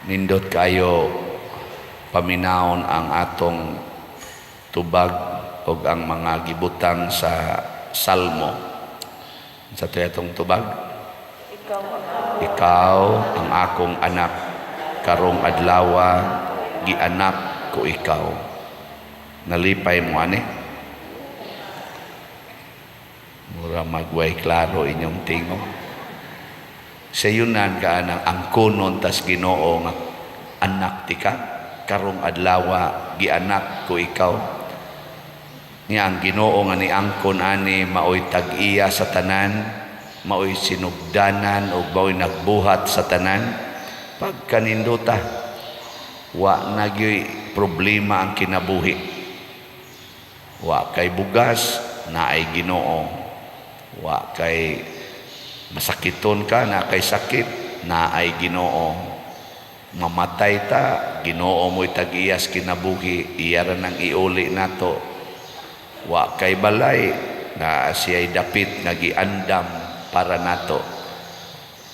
Nindot kayo paminawon ang atong tubag og ang mga gibutang sa Salmo. Sa atong tubag? Ikaw ang Ikaw ang akong anak, karong adlawa gianak ko ikaw. Nalipay mo ani? Mura magway klaro inyong tingog. Sayunan ka anang angkonon tas Ginoo nga anak tika, karong adlawa gianak ko ikaw. Niya ang Ginoo nga niangkon ani maoy tag-iya sa tanan, maoy sinugdanan ug maoy nagbuhat sa tanan. Pagkaninduta, wa na gyoy problema ang kinabuhi. Wa kay bugas, naay Ginoo. Wa kay masakiton ka, na kay sakit, naay Ginoo. Mamatay ta, Ginoo mo'y tag-iyas kinabuhi, iya ra nang iuli nato. Wa kay balay, na siya'y dapit nga giandam para nato.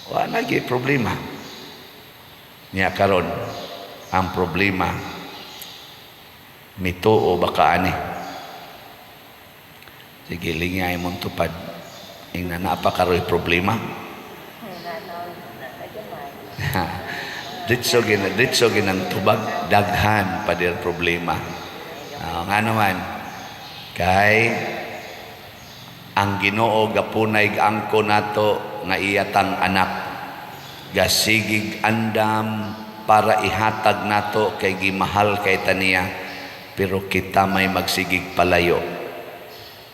Wa na gyud problema. Nya karon ang problema, mituo ba ka ani? Sige, lingay mong tupad. Ingna naa pa karoy problema. Nanaw na gamay. Ditso ginang tubag, daghan pa dir problema. Nga naman kay ang Ginoo gapunay angko nato nga iyatang anak, gasigig andam para ihatag nato kay gimahal kay taniya, pero kita may magsigig palayo.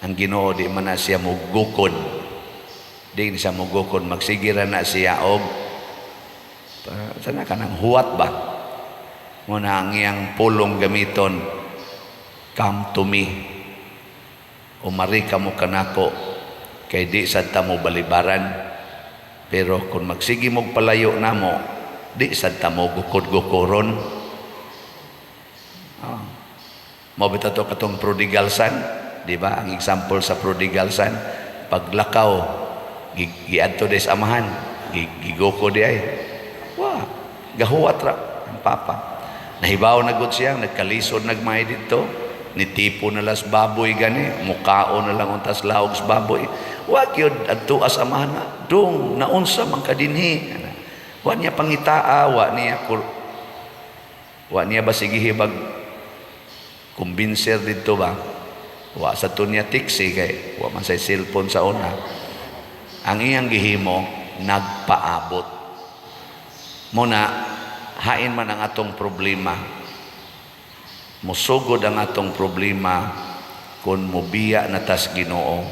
Ang Ginoo di man na siya mugukod, di ni siya mugukod, magsigira na siya og sana kanang huwat ba mo na ang iyang pulong gamiton, "Come to me," umari ka mo kanako kay di sad ta mo balibaran. Pero kung magsige mog palayo namo, di sad ta mo gukod-gukoron. Oh. Mo bitaw to katong prodigal son, di ba? Ang example sa prodigal son, paglakaw giadto des amahan, gigoko di ay. Wa, gahuwat ra ang papa. Nahibaw na gud siya, nagkalisod nagmay dito, nitipo na las baboy gani, mukao na lang untas laog sa baboy. Wa gyud adto as amahan na, dong naunsa man ka dinhi. Wa niya pangitaa, wa niya basigihi bag kumbinser dito ba. Wa sa to niya tiksi kay wa man say cellphone sa una. Ang iyang gihimo, nagpaabot. Muna hain man ang atong problema, musugod ang atong problema kung mubiya na tas Ginoo,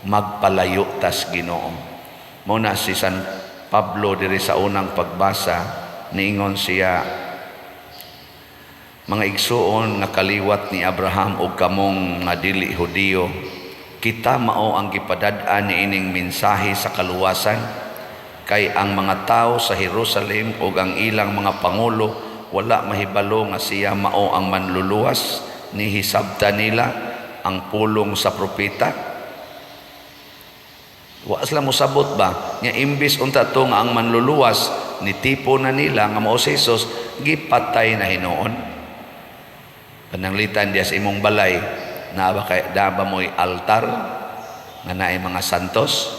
magpalayo tas Ginoo. Muna si San Pablo diri sa unang pagbasa, niingon siya, "Mga igsuon nga kaliwat ni Abraham ug kamong nga dili Hudiyo, kita mao ang gipadad-an niining mensahe sa kaluwasan. Kay ang mga tao sa Jerusalem ug ang ilang mga pangulo wala mahibalo nga siya mao ang manluluwas, ni hisabta nila ang pulong sa propeta." Wa sila mosabot ba? Nya imbis unta to nga ang manluluwas nitipo na nila nga mao si Jesus, gipatay na hinuon. Pananglitan diya sa imong balay, naa ba kay naa ba mo'y altar nga naay mga santos?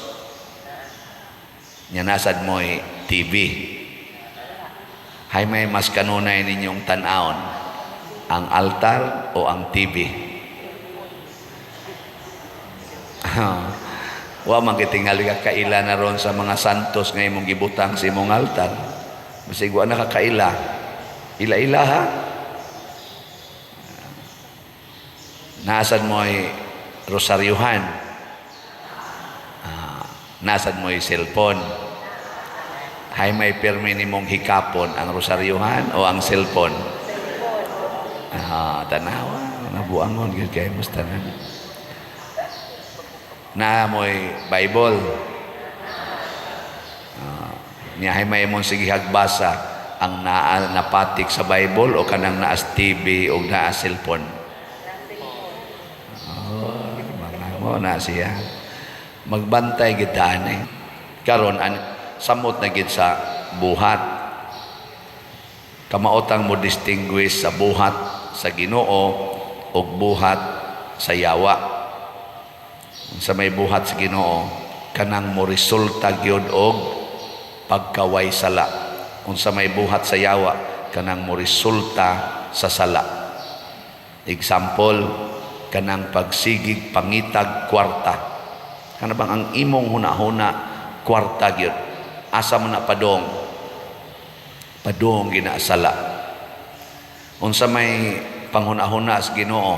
Nya nasad mo'y TV. Hay may mas kanunay ninyong tan-awon, ang altar o ang TV? Wa man gitingali ka kaila na ron sa mga santos nga imong gibutang sa imong altar. Basig wa na ka kaila. Ila-ila ha. Nasad mo'y rosaryuhan. Nasad mo'y cellphone. Hay may pirmi nimong hikapon, ang rosaryuhan o ang cellphone? Tanawa, nabuangon gyud kay mos tanan. Na mo'y Bible. Niya hay may imong sige hagbasa, ang naa napatik sa Bible o kanang naas TV o naa cellphone? Oh, mga mo na siya. Magbantay gid ani. Karon an samot na gid sa buhat. Kamaotang mo distinguish sa buhat sa Ginoo ug buhat sa yawa. Sa may buhat sa Ginoo, kanang mo resulta gyud og pagkaway sala. Unsa may buhat sa yawa, kanang mo resulta sa sala. Example, kanang pagsigig pangitag kwarta. Kana bang ang imong hunahuna kwarta gyud? Asa man na padong? Padong ginasala. Unsa may panghunahuna sa Ginoo,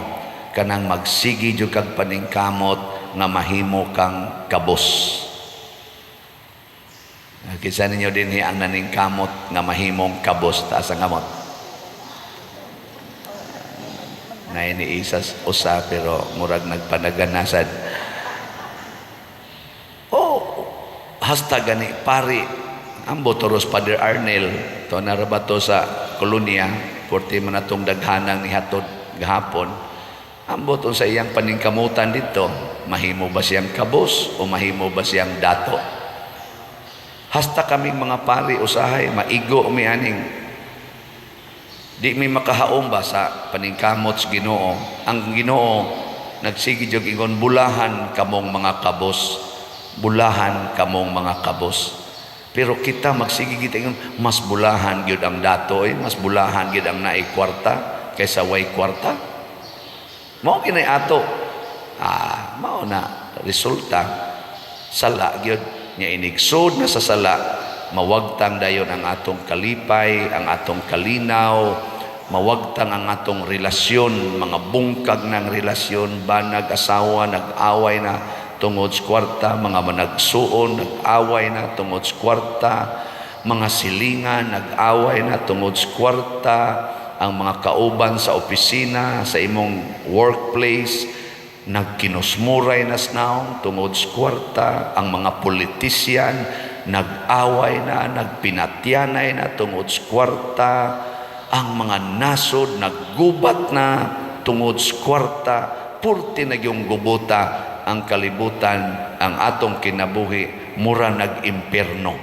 kanang magsigi jud kag paningkamot nga mahimo kang kabos. Kinsa ninyo dinhi ang naningkamot nga mahimong kabos? Taas ang kamot. Nay ni isas usa, pero murag nagpanaganasad. Oh, hasta gani pari ambot toros Father Arnel to na ra ba to sa kolonya, porti man atong daghanang nihatod gahapon. Ambot sa iyang paningkamutan dito, mahimo ba siyang kabos o mahimo ba siyang dato. Hasta kaming mga pari usahay maigo mi aning di mi makahaom ba sa paningkamot sa Ginoo. Ang Ginoo nagsige jud ingon, "Bulahan kamong mga kabos, bulahan kamong mga kabos." Pero kita magsige kita ingon, mas bulahan gyud ang dato eh, mas bulahan gyud ang naay kwarta kaysa way kwarta. Mao kinay ato. Ah, mao na resulta sala gyud nya. Inigsud na sa sala, mawagtang dayon ang atong kalipay, ang atong kalinaw, mawagtang ang atong relasyon, mga bungkag ng relasyon, banag asawa nag-away na tungod sa kwarta, mga managsuon nag-away na tungod sa kwarta, mga silingan nag-away na tungod sa kwarta, ang mga kauban sa opisina, sa imong workplace, nagkinusmuray na naong tungod sa kwarta, ang mga politician nag-away na, nagpinatyanay na tungod sa kwarta, ang mga nasod naggubat na tungod sa kwarta, purti na yung gubuta ang kalibutan, ang atong kinabuhi, mura nag-impierno.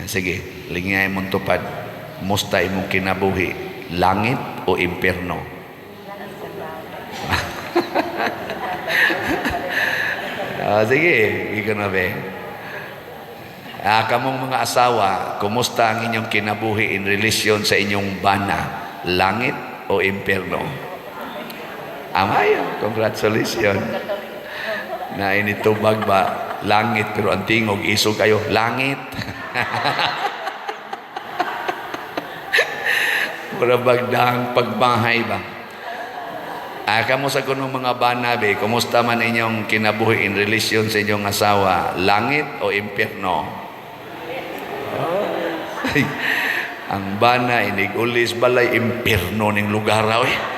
Sige, lingay mong tupad. Musta imong kinabuhi? Langit o impierno? Ah, sige, ikaw na be. Ah, kamong mga asawa, kumusta ang inyong kinabuhi in relation sa inyong bana? Langit o impierno? Amayo, congratulations. Na initubag ba, langit, pero ang tingog, isog kayo, langit. Mura bagdang pagbahay ba? Ah, kamo sa kunong mga bana be, kumusta man inyong kinabuhi in relation sa inyong asawa? Langit o impierno? Ay, ang bana inig ulis balay, impierno ning lugar raw eh.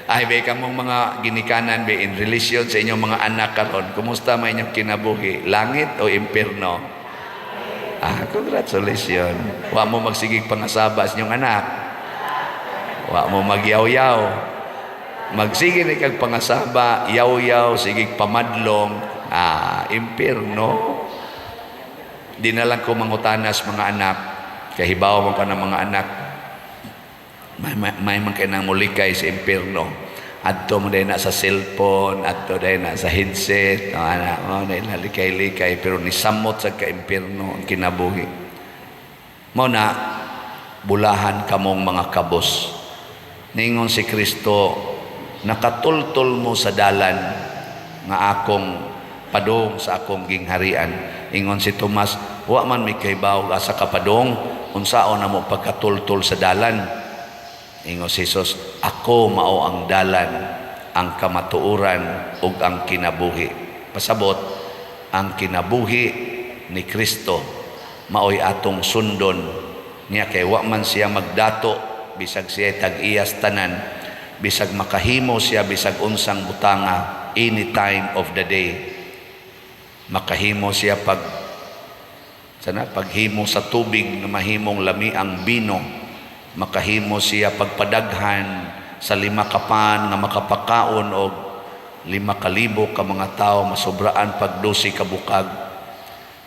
Ay be, kamong mga ginikanan be, in relation sa inyong mga anak karon, kumusta man inyong kinabuhi? Langit o impierno? Ah, congratulations. Wa mo magsigig pangasaba sa inyong anak. Wa mo magyaw-yaw. Magsige ni kag pangasaba, yaw-yaw, sigig pamadlong, ah, impierno. Di na lang ko mangutanas mga anak, kahibaw mo pa ng mga anak, may man kay nang mulikay sa impierno. Adto mo na sa cellphone, adto dahil na sa headset, oh, ana, oh, na likay-likay, pero nisamot sa ka-impierno ang kinabuhi. Mao na, bulahan kamong mga kabos. Ningon si Kristo, nakatultol mo sa dalan nga akong padong sa akong gingharian. Ingon si Tomas, wa man mi kahibaw asa ka padong, unsaon na mo pagkatultol sa dalan? Ingon si Jesus, ako mao ang dalan, ang kamatuoran ug ang kinabuhi. Pasabot, ang kinabuhi ni Kristo maoy atong sundon niya, kay wa man siya magdato bisag siya tag-iyas tanan, bisag makahimo siya bisag unsang butanga any time of the day. Makahimo siya pag sana paghimo sa tubig nga mahimong lami ang bino, makahimo siya pagpadaghan sa 5 ka pan nga makapakaon og 5,000 ka mga tawo, masobraan pag 12 ka bukag.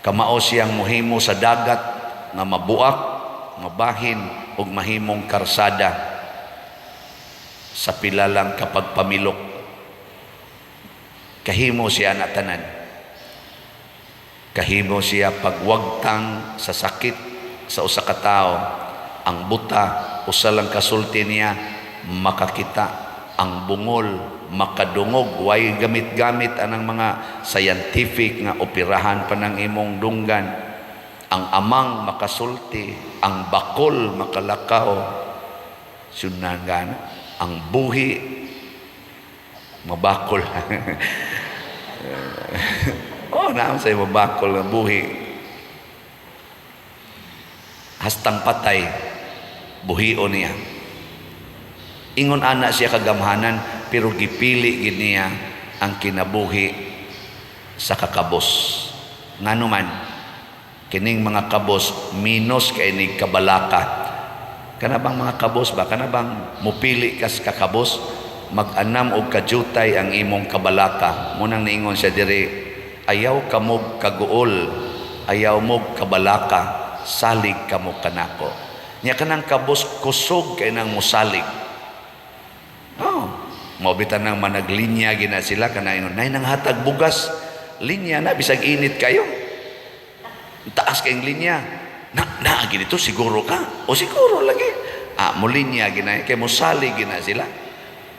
Kamao siyang mohimo sa dagat. nga mabuak, mabahin ug mahimong karsada sa pila lang kapag pamilok. Kahimo siya na tanan. Kahimo siya pagwagtang sa sakit sa usa ka tawo. Ang buta, usa lang kasulti niya, makakita. Ang bungol, makadungog. Way gamit-gamit anang mga scientific nga operahan pa ng imong dunggan. Ang amang makasulti, ang bakol makalakaw. Sunan gana. Ang buhi mabakol. Oh, naam say mabakol nga buhi. Hastang patay, buhion niya. Ingon ana siya kagamhanan, pero gipili gid niya ang kinabuhi sa kakabos. Ngano man, kining mga kabos minus kay ni kabalaka. Kana bang mga kabos ba? Kana bang mupili kas kakabos? Mag-anam og kajutay ang imong kabalaka. Munang niingon siya diri, "Ayaw kamog kaguol, ayaw mog kabalaka, salig kamo kanako." Nya kanang kabos kusog kay nang musalig. Oh, mao bitan nang managlinya gina sila kana ingon, "Nay nang hatag bugas." Linya na bisag init kayo. Taas kayong linya. Na na ginito siguro ka. O siguro lagi. Ah, mo linya gina kay mosalig gina sila.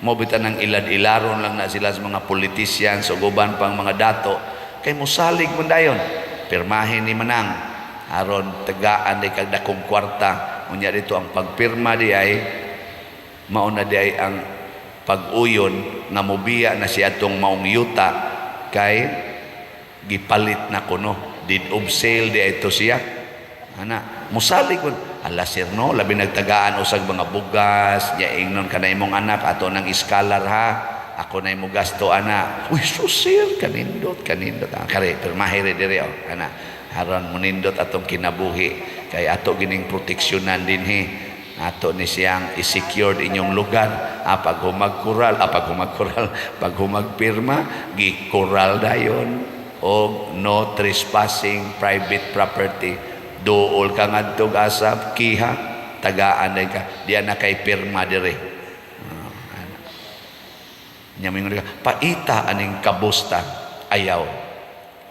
Mao bitan nang ilad-ilaron lang na sila sa mga politicians o uban pang mga dato kay mosalig man dayon. Pirmahin ni manang aron tagaan di kag dakong kwarta. Unya dito ang pagpirma di ay mao na di ay ang pag-uyon nga mobiya na siya atong maong yuta kay gipalit na kuno, deed of sale di ay ito siya. Ana musalig kun, "Ala sir, no, labi nagtagaan usag mga bugas." Nya ingnon kana imong anak, "Ato nang iskalar ha, ako na imo gasto ana." "Uy, so sir, kanindot kanindot." "Ah, kare pirmahe re diri, oh." Ana aron munindot atong kinabuhi kay ato gining proteksyonan dinhi, ato ni siyang i-secured inyong lugar. Ah, pag humagkural, ah, pag humagkural, pag humagpirma, gikural dayon og no trespassing private property. Duol ka ngadtog asap kiha, tagaan day ka diya na kay pirma dire. Ah, ana. Nya mingon ka, "Paita aning kabusta." Ayaw.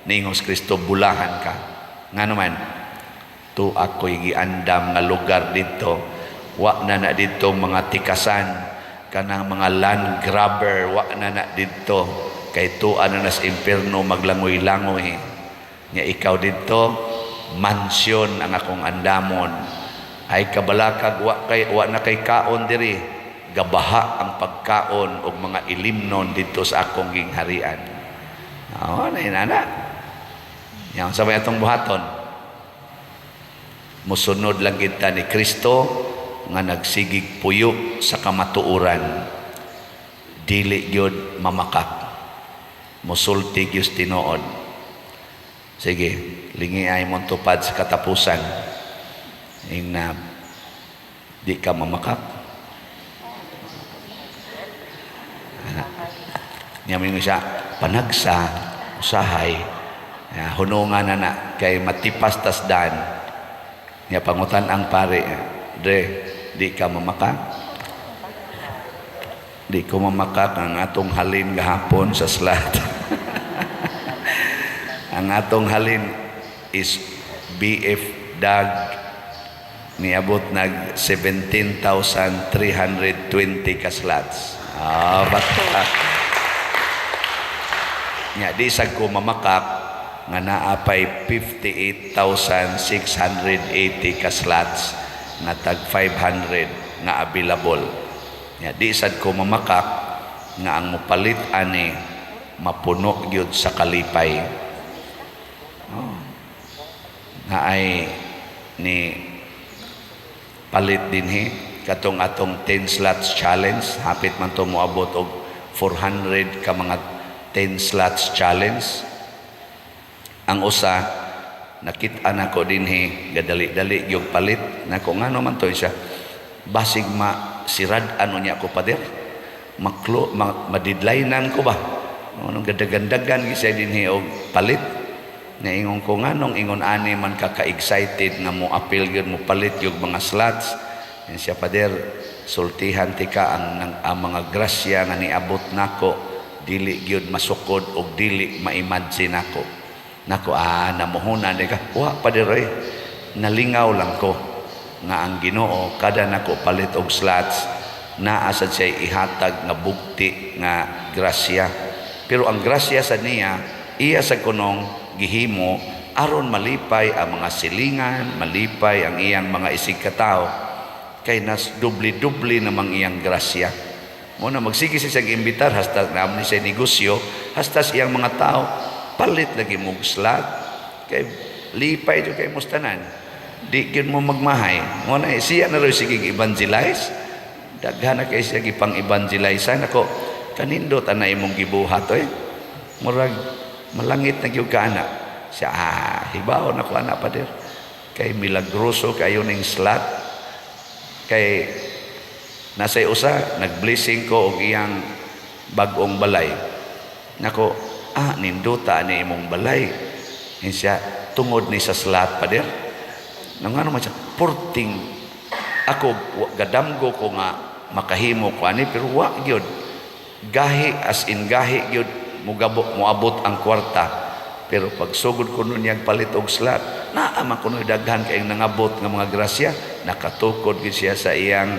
Niingon si Kristo, "Bulahan ka." Ngano man, tu ako'y giandam nga lugar dito. Wa na na dito mga tikasan, kanang mga land grabber, wa na na dito. Kay tuwa na nas impierno maglangoy-langoy. Nya ikaw dito, mansyon ang akong andamon. Ay kabalakag wa kay wa na kay kaon diri. Gabaha ang pagkaon og mga ilimnon dito sa akong gingharian. Oh, na inana. Yang sa may atong buhaton. Musunod lang kita ni Kristo nga nagsigig puyo sa kamatuoran. Dili gyud mamakak. Musulti gyud tinuod. Sige, lingi ay mong tupad sa katapusan. Ing na di ka mamakak. Ana. Nya mo siya, panagsa, usahay, ya, hunungan na na, kay matipas tas dan. Nya pangutan ang pare, "Dre, di ka mamakak?" "Di ko mamakak ang atong halin gahapon sa slot." Ang atong halin is BF Dag, niabot nag 17,320 ka slots. Ah, bata. Nya di sad ko mamakak nga naa pay 58,680 ka slots nga tag 500 nga available. Nya di sad ko mamakak nga ang mopalit ani mapuno gyud sa kalipay. Oh. Na ay ni palit dinhi katong atong 10 slots challenge, hapit man to moabot og 400 ka mga 10 slots challenge. Ang usa nakit-an nako dinhi, gadali-dali yung palit nako. Ngano man to siya, basig ma sirad ano niya ko pader maklo ma, madidlainan ko ba, anong gadagandagan gi siya dinhi og palit. Naingon ko, "Nganong ingon ani man ka ka-excited nga mo apil gyud, mo palit yung mga slots?" Yan siya, "Pader, sultihan tika ang mga grasya nga niabot nako, dili gyud masukod og dili ma-imagine nako." Nako, "Ah, namuhunan di ka." "Wa, pader oy. Nalingaw lang ko nga ang Ginoo, kada nako palit og slots, naa sad siya ihatag nga bugti nga grasya." Pero ang grasya sa niya, iya sa kunong gihimo aron malipay ang mga silingan, malipay ang iyang mga isig katao, kay nas dubli-dubli namang iyang grasya. Mo na magsige siya siyang imbitar hasta naam ni siya negosyo, hasta sa iyang mga tao, "Palit lagi mo slot kay lipay jud kay tanan. Di gyud mo magmahay." Mo na siya na raw sige evangelize. Daghan na kay siya gipang evangelize. Nako, "Kanindot ana imong gibuhat oy. Murag malangit na gyud ka ana." Siya, "Ah, hibaw na ko ana, pader. Kay milagroso kayo ning slot." Kay nasa usa, nag-blessing ko og iyang bag-ong balay. Nako, "Ah, nindota ni imong balay." Yan siya, "Tungod ni sa slot, pader." Nang ano man siya, "Porting, ako, gadamgo ko nga makahimo ko ani, pero wa gyud. Gahi, as in gahi gyud, mugabo, moabot ang kwarta. Pero pag sugod ko nun niyang palit og slot, naa man kuno daghan kayong nangabot nga mga grasya." Nakatukod gyud siya sa iyang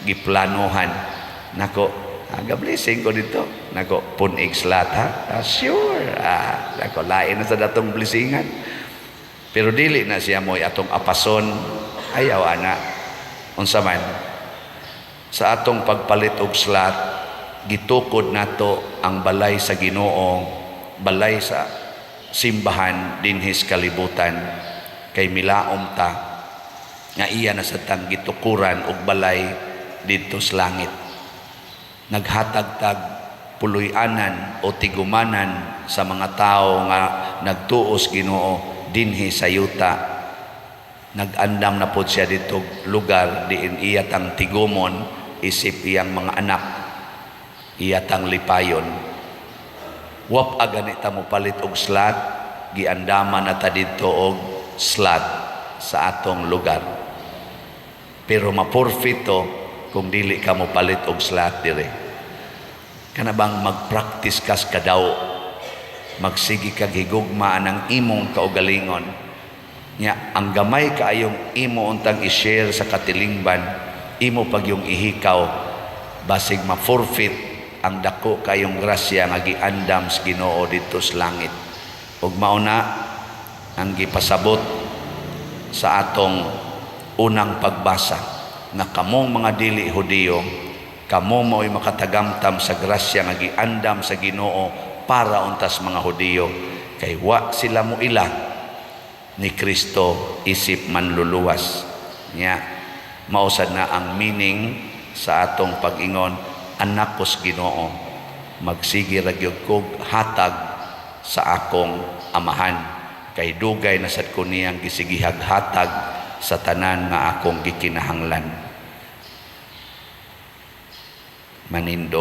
giplanuhan. Nako, aga blessing ko dito. Nako, "Pun-ig slot ha?" "Ah, sure." Ah, nako, lain na sa datong blessingan. Pero dili na siya mo'y atong apason. Ayaw ana. Unsa man, sa atong pagpalit og slot, gitukod nato ang balay sa Ginoo, balay sa simbahan dinhi sa kalibutan, kay milaom ta nga iya na sa tang gitukuran og balay didto sa langit. Naghatag tag puloy-anan o tigumanan sa mga tao nga nagtuos Ginoo dinhi sa yuta. Nag-andam na pod siya dito lugar diin iya tang tigumon isip iyang mga anak, iya tang lipayon. Wap agani ta mo palit og slot, giandaman na ta didto og slot sa atong lugar. Pero ma-forfeit to kung dili ka mo palit og slot dire. Kana bang mag-practice kas kadaw, magsige kag higugma ang imong kaugalingon. Nya ang gamay kaayong imo untang i-share sa katilingban, imo pag yung ihikaw, basig ma-forfeit ang dako kayong grasya nga giandam sa Ginoo didto sa langit. Ug mao na ang gipasabot sa atong unang pagbasa nga kamong mga dili Hudiyo, kamo mao'y makatagamtam sa grasya nga giandam sa Ginoo para untas mga Hudiyo, kay wa sila mo ila ni Kristo isip manluluwas. Nya mausad na ang meaning sa atong pag-ingon, "Anak ko sa Ginoo, magsige ra gyud kog hatag sa akong amahan kay dugay na sad ko niyang gisigihag hatag sa tanan nga akong gikinahanglan." Manindog.